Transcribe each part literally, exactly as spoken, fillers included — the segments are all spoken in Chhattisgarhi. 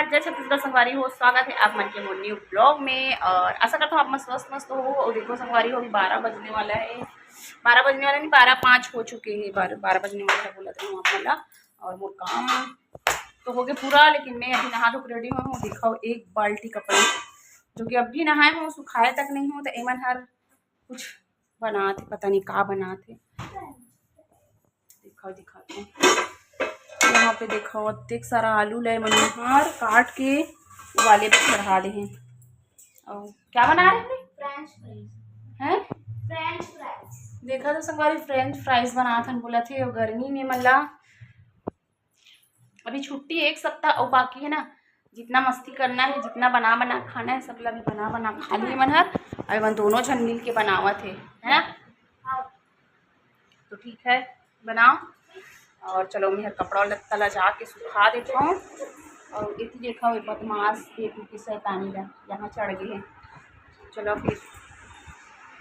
जय छत्तीसगढ़ संगवारी हो, स्वागत है आप मन के मोर न्यू ब्लॉग में। और आशा करता हूँ आप मन स्वस्थ मस्त हो। और देखो संगवारी हो, अभी बारह बजने वाला है, बारह बजने वाला नहीं, बारह पाँच हो चुके हैं, बारह बारह बजने वाला है बोला था आप मन ला। और मोर काम तो हो गए पूरा, लेकिन मैं अभी नहा धो के रेडी हुई हूँ। दिखाओ, एक बाल्टी कपड़ा जो कि अभी नहाए हूँ, सुखाए तक नहीं हूँ, तो एमन हर कुछ बनात हे, पता नहीं का बनात हे। दिखाओ, दिखाते हैं। यहाँ पे देखो, अतेक सारा आलू ले मनोहर काट के उबाले पे चढ़ा दे हैं। और क्या बना रहे हैं? French fries. हैं? French fries. देखा तो संगवारी, फ्रेंच फ्राइज बनात हन बोला थे। और गर्मी में मन ला अभी छुट्टी एक सप्ताह और बाकी है ना, जितना मस्ती करना है, जितना बना बना खाना है, सब ला भी बना बना खा लिए मन हर। और मन दोनों झन मिल के बनावत है, है ना? तो ठीक है, बनाओ। और चलो, मैं कपड़ा लत्ता ला जाके सुखा देता हूँ। और इतनी देखा हुई बदमाश बेटी की शैतानी ला यहाँ चढ़ गई है। चलो फिर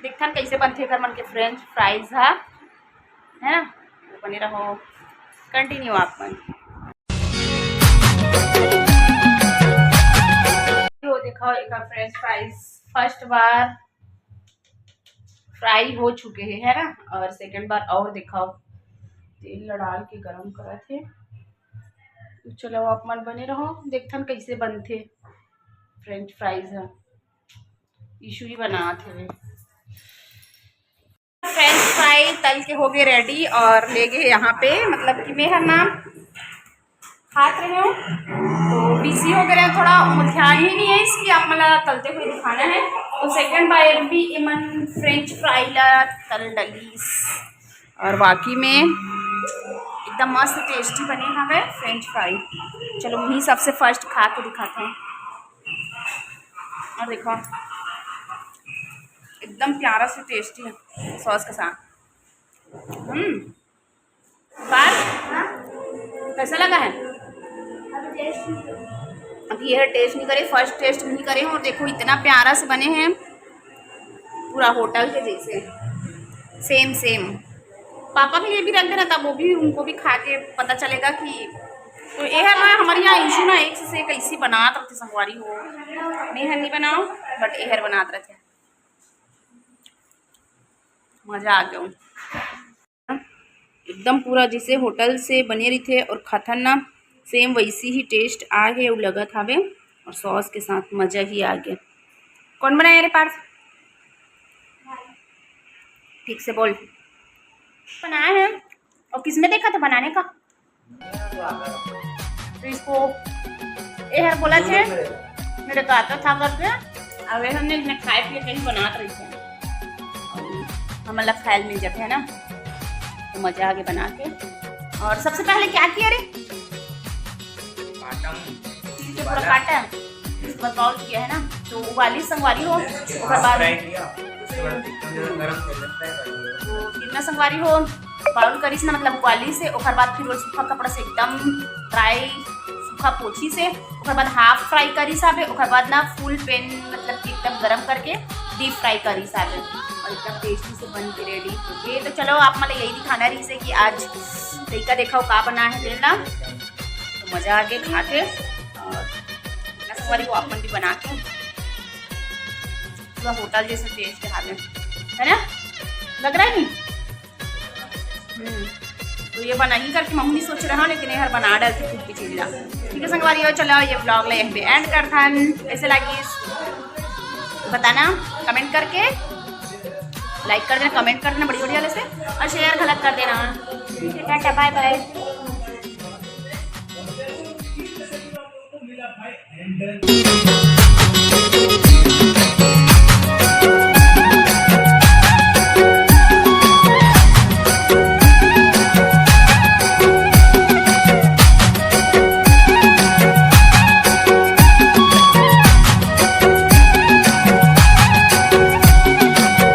देखथन कैसे बनथे एकर मन के फ्रेंच फ्राइज हा, है ना? तो बने रहो, कंटिन्यू आप मन। यो देखो, एकर फ्रेंच फ्राइज फर्स्ट बार फ्राई हो चुके हैं, है ना? और सेकंड बार और दिखाओ, तेल ला डाल के गरम करत हे। तो चलो, आप मन बने रहो, देखथन कैसे बनथे फ्रेंच फ्राइज ह। ईशु ही बनात हवे। फ्रेंच फ्राई तल के हो गए रेडी और ले गए यहाँ पे, मतलब कि मैं हर नाम खात रहे हो, तो बिजी हो गए रहे, थोड़ा ध्यान ही नहीं है इसकी, आप मला तलते हुए दिखाना है। तो सेकंड बार भी एमन फ्रेंच फ्राई ला तल डलीस। और वाकई में एकदम मस्त टेस्टी बने हवे फ्रेंच फ्राई। चलो, वही सबसे फर्स्ट खा के दिखाते हैं। और देखो, एकदम प्यारा से टेस्टी है सॉस के साथ। हम्म, बात कैसा लगा है? अभी ये टेस्ट नहीं करे, फर्स्ट टेस्ट नहीं करे। और देखो, इतना प्यारा से बने हैं, पूरा होटल के जैसे, सेम सेम। पापा के लिए भी रख देना, तब वो भी, उनको भी खा के पता चलेगा कि। तो ये है ना, हमारे यहाँ ईशु ना एक से कैसी बनात रहते संगवारी हो, मैं हर नहीं बनाओ, बट ये हर बनात रहते। मजा आ गया। एकदम पूरा जैसे होटल से बने रहिथे और खाथन ना, सेम वैसी ही टेस्ट आ गए, वो लगत हवे। और सॉस के साथ मजा ही आ गया। कौन बनाया रे पार्थ? ठीक से बोल। बनाया है। और किसने देखा था बनाने का? तो इसको ये हर बोला थे, मेरे का आता था करके, अब ये हमने इसमें खाए पिए कहीं बनात रही थे, हम अलग खायल मिल जाते हैं ना, तो मजा आगे बना के। और सबसे पहले क्या किया रे? काटा हूँ। ठीक है, पूरा काटा है, उसके बाद बाउल किया है ना, तो उबाली संगवारी हो, ओकर बाद तो कितना संगवारी हो, बाउल करिस ना, मतलब उबाली से, ओकर बाद फिर वो सूखा कपड़ा से एकदम ड्राई सूखा पोछी से, ओकर बाद हाफ फ्राई करिस आबे, ओकर बाद ना फुल पैन मतलब कि एकदम गरम करके डीप फ्राई करिस आबे, और एकदम टेस्टी से बन के रेडी हो गए। तो चलो, आप मतलब यही दिखाना रही से कि आज तरीका देखा का बना है तेल ना, तो मजा आ गए खा के। और संगवारी हो, आप मन भी बना के पूरा होटल जैसे टेस्ट आवे, है ना? लग रहा है नहीं? हम्म, तो ये बना ही करके मम्मी सोच रहा, लेकिन ये हर बना डालती खुद की चीज ला। ठीक है संगवारी हो, चलो ये ब्लॉग ला यहीं पे एंड करथन। कैसे लगी बताना कमेंट करके, लाइक कर देना, कमेंट कर देना बड़ी बढ़िया से, और शेयर गलत कर देना। ठीक है, टाटा बाय बाय।